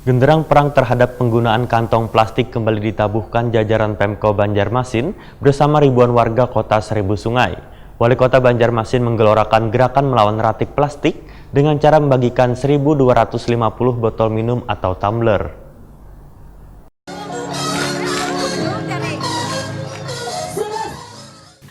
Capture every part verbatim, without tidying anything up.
Genderang perang terhadap penggunaan kantong plastik kembali ditabuhkan jajaran Pemko Banjarmasin bersama ribuan warga kota Seribu Sungai. Wali Kota Banjarmasin menggelorakan gerakan melawan ratik plastik dengan cara membagikan seribu dua ratus lima puluh botol minum atau tumbler.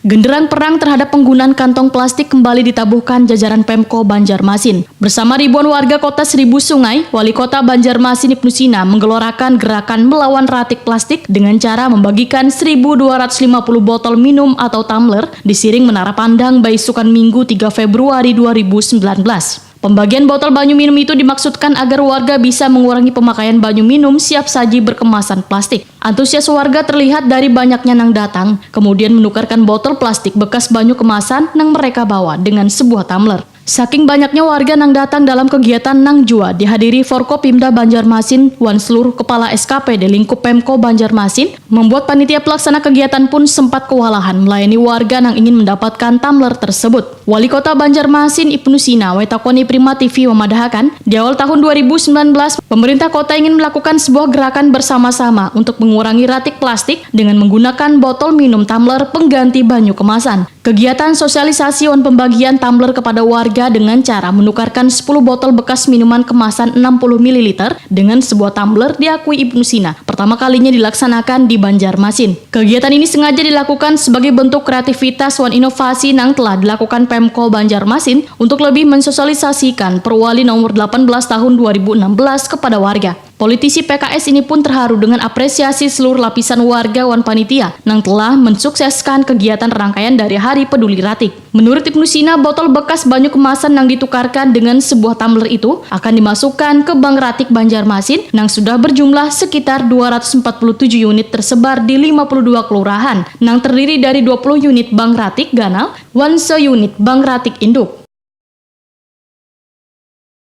Genderang perang terhadap penggunaan kantong plastik kembali ditabuhkan jajaran Pemko Banjarmasin. Bersama ribuan warga kota Seribu Sungai, Wali Kota Banjarmasin Ibnu Sina menggelorakan gerakan melawan ratik plastik dengan cara membagikan seribu dua ratus lima puluh botol minum atau tumbler di Siring Menara Pandang baisukan Minggu tiga Februari dua ribu sembilan belas. Pembagian botol banyu minum itu dimaksudkan agar warga bisa mengurangi pemakaian banyu minum siap saji berkemasan plastik. Antusias warga terlihat dari banyaknya nang datang, kemudian menukarkan botol plastik bekas banyu kemasan nang mereka bawa dengan sebuah tumbler. Saking banyaknya warga nang datang dalam kegiatan nang jua dihadiri Forkopimda Banjarmasin wan seluruh kepala S K P di lingkup Pemko Banjarmasin, membuat panitia pelaksana kegiatan pun sempat kewalahan melayani warga nang ingin mendapatkan tumbler tersebut. Wali Kota Banjarmasin Ibnu Sina, wetakoni Prima T V memadahakan, di awal tahun dua ribu sembilan belas, pemerintah kota ingin melakukan sebuah gerakan bersama-sama untuk mengurangi ratik plastik dengan menggunakan botol minum tumbler pengganti banyu kemasan. Kegiatan sosialisasi wan pembagian tumbler kepada warga dengan cara menukarkan sepuluh botol bekas minuman kemasan enam puluh mililiter dengan sebuah tumbler diakui Ibnu Sina pertama kalinya dilaksanakan di Banjarmasin. Kegiatan ini sengaja dilakukan sebagai bentuk kreativitas wan inovasi nang telah dilakukan Pemko Banjarmasin untuk lebih mensosialisasikan Perwali Nomor delapan belas Tahun dua ribu enam belas kepada warga. Politisi P K S ini pun terharu dengan apresiasi seluruh lapisan warga wan panitia nang telah mensukseskan kegiatan rangkaian dari Hari Peduli Ratik. Menurut Ibnu Sina, botol bekas banyu kemasan nang ditukarkan dengan sebuah tumbler itu akan dimasukkan ke Bank Ratik Banjarmasin nang sudah berjumlah sekitar dua ratus empat puluh tujuh unit tersebar di lima puluh dua kelurahan, nang terdiri dari dua puluh unit Bank Ratik Ganal wan seunit Bank Ratik Induk.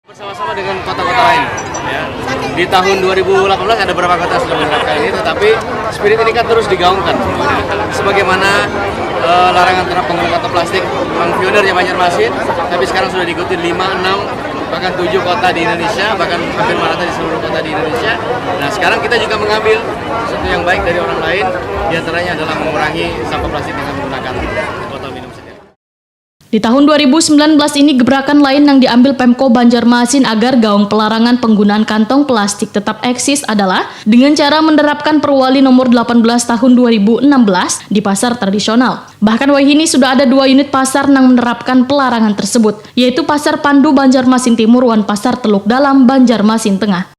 Bersama-sama dengan kota-kota lain, ya. Di tahun dua ribu delapan belas ada beberapa kota sudah menerapkan ini, tetapi spirit ini kan terus digaungkan. Sebagaimana eh, larangan terhadap penggunaan kantong plastik, memang pionirnya Banjarmasin, tapi sekarang sudah diikuti lima, enam, bahkan tujuh kota di Indonesia, bahkan hampir merata di seluruh kota di Indonesia. Nah, sekarang kita juga mengambil sesuatu yang baik dari orang lain, diantaranya adalah mengurangi sampah plastik dengan menggunakan botol minum sendiri. Di tahun dua ribu sembilan belas ini, gebrakan lain yang diambil Pemko Banjarmasin agar gaung pelarangan penggunaan kantong plastik tetap eksis adalah dengan cara menerapkan Perwali Nomor delapan belas Tahun dua ribu enam belas di pasar tradisional. Bahkan wayahini sudah ada dua unit pasar yang menerapkan pelarangan tersebut, yaitu Pasar Pandu Banjarmasin Timur wan Pasar Teluk Dalam Banjarmasin Tengah.